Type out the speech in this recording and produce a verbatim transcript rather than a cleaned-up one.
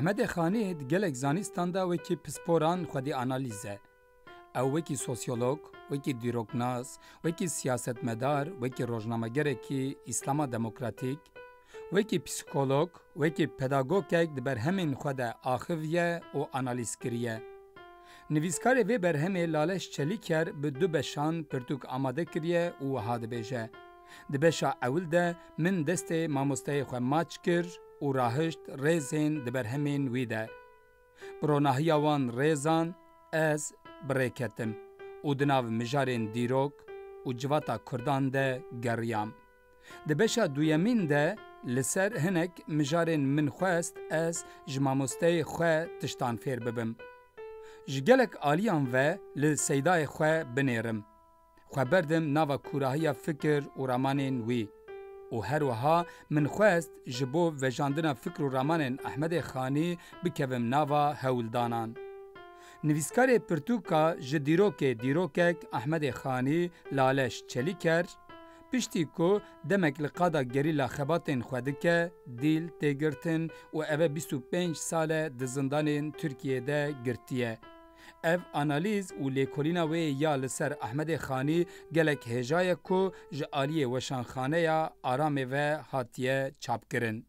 Ehmedê Xanî di gelek zanîstan de wekî pisporan xwedî analîz e. Ew wekî sosyolog, wekî dîroknas, wekî siyasetmedar, wekî rojnamegerekî Îslama Demokratîk, wekî psîkolog, wekî pedagogek di berhemên xwe de axiviye û analîz kiriye. Nivîskarê vê berhemê Laleş Çelîker bi du beşan pirtûk amade kiriye û wiha dibêje: Di beşa ewil de min destê mamosteyê xwe maç kir û rahişt rêzên di berhemên wî de. Bi ronahiya wan rêzan ez bi rê ketim û di nav mijarên dîrok û civata kurdan de geriyam. Di beşa duyemîn de li ser hinek mijarên min xwest ez ji mamosteyê xwe tiştan fêr bibim. Ji gelek aliyan ve li seydayê xwe binêrim. Xwe berdim nava kûrahiya fikir û ramanên wî. Û her wiha min xwest ji bo vejandina fikr û ramanên Ehmedê Xanî bikevim nava hewldanan. Nivîskarê pirtûka Ji dîrokê dîrokek Ehmedê Xanî, Laleş Çelîker, piştî ku demek li qada gerîla xebatên xwe dike, dîl tê girtin û eve bîst û pênc sal e di zindanên Tirkiyê de girtiye. Ev analîz û lêkolîna wê ya li ser Ehmedê Xanî gelek hêja ye ku ji aliyê Weşanxaneya Aramê ve hatiye çapkirin.